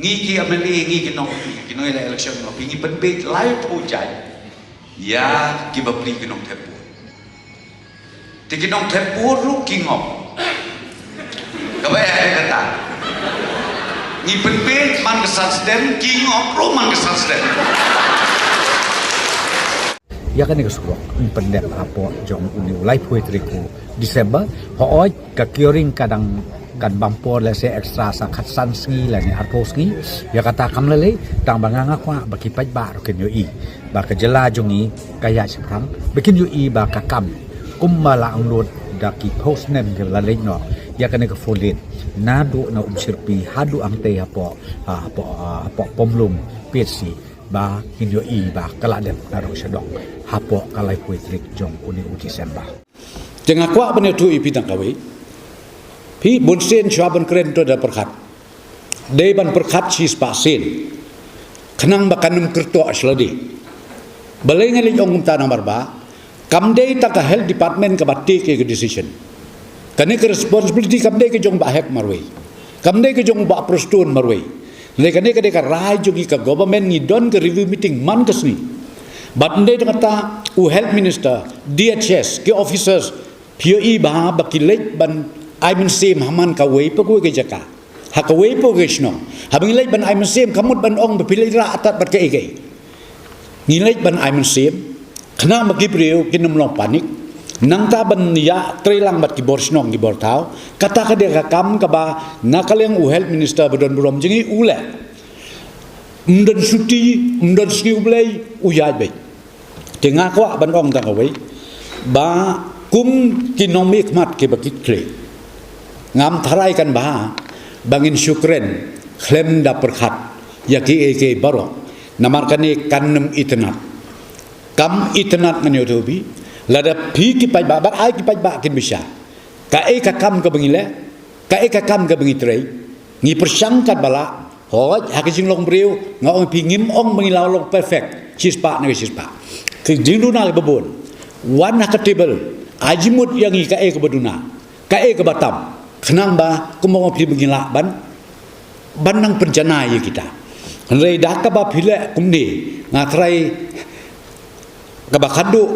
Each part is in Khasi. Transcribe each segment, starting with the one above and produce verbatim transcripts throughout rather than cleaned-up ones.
Ngi ki M L A, ngi ki nongpyni, ki nongïaleh election nongpyni, ngi pynbeit laiphew jait ïa ki bapli ki nongthep vote. Te ki nongthep vote ruh ki ngop. Kaba eh kata. Ngi pynbeit man ka san sdem, ki ngop ruh man ka san sdem. Ïa kane ka surok yn pyndep hapoh jong une u laiphew tarik u December. Hooid, ka curing ka dang kan bam por lehse extra sa khatsan sngi lane arphew sngi. Ïa kata kam lei lei, tang ba nga nga kwah ba ki paidbah ruh kin ïohi ba ka jylla jong ngi ka ïaid shaphrang, ba kin ïohi ba ka kam kumba la angnud da ki phew snem kiba la leit noh ïa kane ka four lane naduh na Umshyrpi haduh hangtei hapoh, ha, hapoh, ha, hapoh Pomlum P H C, ba kin ïohi ba ka la dep naduh sha dong hapoh ka laiphew tarik jong une u December. Te nga kwah ban ïathuh ïa phi tang kawei. Phi, bunsien shuwa ban kren to da pyrkhat. Dei ban pyrkhat shispah sien. Khnang ba kan ym kyrtoh sha lade. Balei nga leit ong kumta namar ba kam dei tang ka health department kaba take ïa ka decision. Kane ka responsibility kam dei ka jong Bah Hek marwei. Kam dei ka jong Bah Prestone marwei. Hynrei kane ka dei ka rai jong ngi ka government, ngi don ka review meeting man ka sngi. Bad ym dei tang kata, u health minister, D H S, ki officers, phi ïohi ba, ba ki leit ban ai mynsiem ha man kawei pa kawei ka jaka, ha kawei pa kawei ka shnong. Haba ngi leit ban ai mynsiem, kam mut ban ong ba phi leit rah atat bad kaei kaei. Ngi leit ban ai mynsiem khnang ba ki briew kin ym long panik. Nangta ban ïatrei lang bad ki bor shnong, ki bor thaw. Kata ka dei ka kam kaba na ka liang u health minister ba don burom jong ngi u leh. Ym don shuti, ym don sngi U Blei, u ïaid beit. Te nga kwah ban ong tang kawei ba kum ki nongmihkhmat kiba kit khlieh, ngam tharai kan bha ba ngin shu kren khlem da pyrkhat ïa kiei kiei baroh. Namar kane kan ym itynnad. Kam itynnad ngan ïathuh ïa phi, lada phi ki paidbah, bad ai ki paidbah kin bishar. Kaei ka kam kaba ngi leh, kaei ka kam kaba ngi trei, ngi pyrshang katba lah. Hooid, ha ka jinglong briew, nga ong ïa phi, ngim ong ba ngi la long perfect shispah na ka shispah. Ka jingduna kaba bun, wan ha ka table, ai jingmut ïa ngi kaei kaba duna, kaei kaba tam, khnang ba, kumba ong ïa phi, ba ngin lah ban, ban nang pynjanai ïa kita. Hynrei da kaba phi leh kumne, nga tharai kaba khadduh,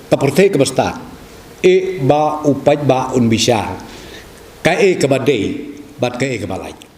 ka pyrthei kaba stad, eh ba u paidbah un bishar kaei kaba dei bad kaei kaba lait.